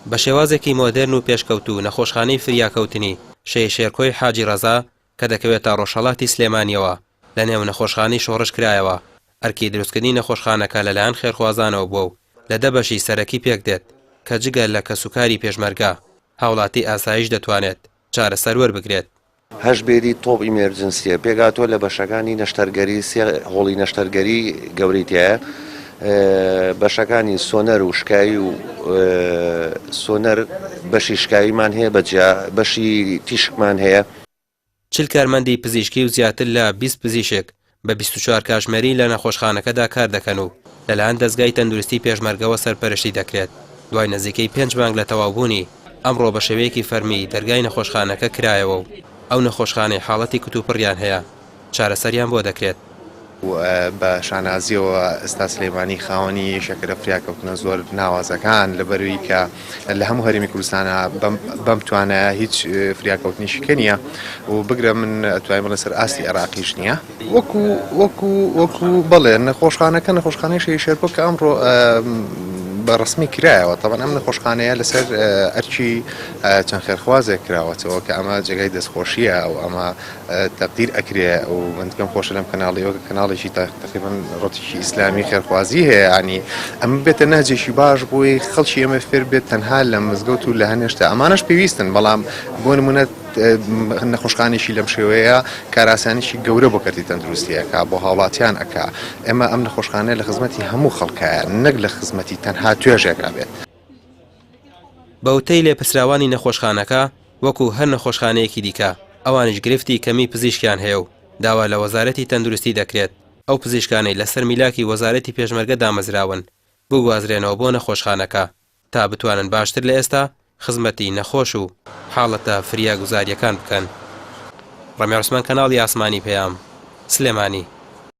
بە شێوازێکی مۆدێرن و پێشکەوتوو نەخۆشخانەی فریاکەوتنی شەهید شێرکۆی حاجی ڕەزا کە دەکەوێتە ڕۆژهەڵاتی سلێمانییەوە لەنێو نەخۆشخانەی شۆڕش کرایەوە، ئەرکی دروستکردنی نەخۆشخانەکە لەلایەن خێرخوازانەوە بووە و لە دە بەشی سەرەکی پێکدێت کە جگە لە کەسوکاری پێشمەرگە، هاوڵاتی ئاساییش دەتوانێت چارەسەر وەربگرێت. هەشت bed ی top emergency یە، پێکهاتووە لە بەشەکانی نەشتەرگەری، سێ هۆڵی نەشتەرگەری گەورەی تیایە، بەشەکانی سۆنەر و شکاوی و سۆنەر، بەشی شکاویمان هەیە بە جیا، بەشی تیشکمان هەیە. 40 کارمەندی پزیشکی و زیاتر لە 20 پزیشک بە 24 کاژمێری لە نەخۆشخانەکەدا کار دەکەن و لەلایەن دەزگای تەندروستی پێشمەرگەوە سەرپەرشتی دەکرێت، دوای نزیکەی پێنج مانگ لە تەواوبوونی، ئەمڕۆ بە شێوەیەکی فەرمی دەرگای نەخۆشخانەکە کرایەوە و ئەو نەخۆشخانەی حاڵەتی کتوپڕیان هەیە چارەسەریان بۆ دەکرێت. بە شانازیەوە ئێستا سلێمانی خاوەنی یەکێکە لە فریاکەوتنە زۆر ناوازەکان لەبەروی کە لە هەموو هەرێمی کوردستانە بەم توانایە هیچ فریاکەوتنیشی کە نییە و بگرە من ئەتوانم بڵێم سەر ئاستی عێراقیش نییە. وەکو وەکو وەکو بەڵێ نەخۆشخانەکە نەخۆشخانەی شەهید شێرکۆ کە ئەمڕۆ بە ڕەسمی کرایەوە تەبعەن ئەم نەخۆشخانەیە لەسەر ئەرکی چەند خێرخوازێک کراوەتەوە کە ئەمە جێگای دەستخۆشیە و ئەمە تەقدیر ئەکرێ و من پێم خۆشە لەم کەناڵیەوە کە کەناڵێکی تقریبا ڕەتێکی ئیسلامی خێرخوازی هەیە ینی ئەمە بێتە نەهجێکی باش بۆی خەڵکی ئێمە فێر بێت تەنها لە مزگەوت و لە هەنێشتا ئەمانەش پێویستن بەڵام بۆ نمونە نەخۆشخانێکی لەم شێوەیە کارئاسانیی گەورە بۆ کەرتی تەندروستی ئەکا بۆ هاوڵاتیان ئەکا ئێمە ئەم نەخۆشخانەیە لە خزمەتی هەموو خەڵکایە نەک لە خزمەتی تەنها توێژێکا بێت. بە وتەی لێپرسراوانی نەخۆشخانەکە، وەکو هەر نەخۆشخانەیەکی دیکە، ئەوانیش گرفتی کەمی پزیشکیان هەیە و داوا لە وەزارەتی تەندروستی دەکرێت ئەو پزیشکانەی لەسەر میلاکی وەزارەتی پێشمەرگە دامەزراون بگوازرێنەوە بۆ نەخۆشخانەکە تا بتوانن باشتر لە ئێستا خزمەتی نەخۆش و حاڵەتە فریاگوزارییەکان بکەن. ڕەمی عوسمان کەناڵی ئاسمانی پەیام، سلێمانی.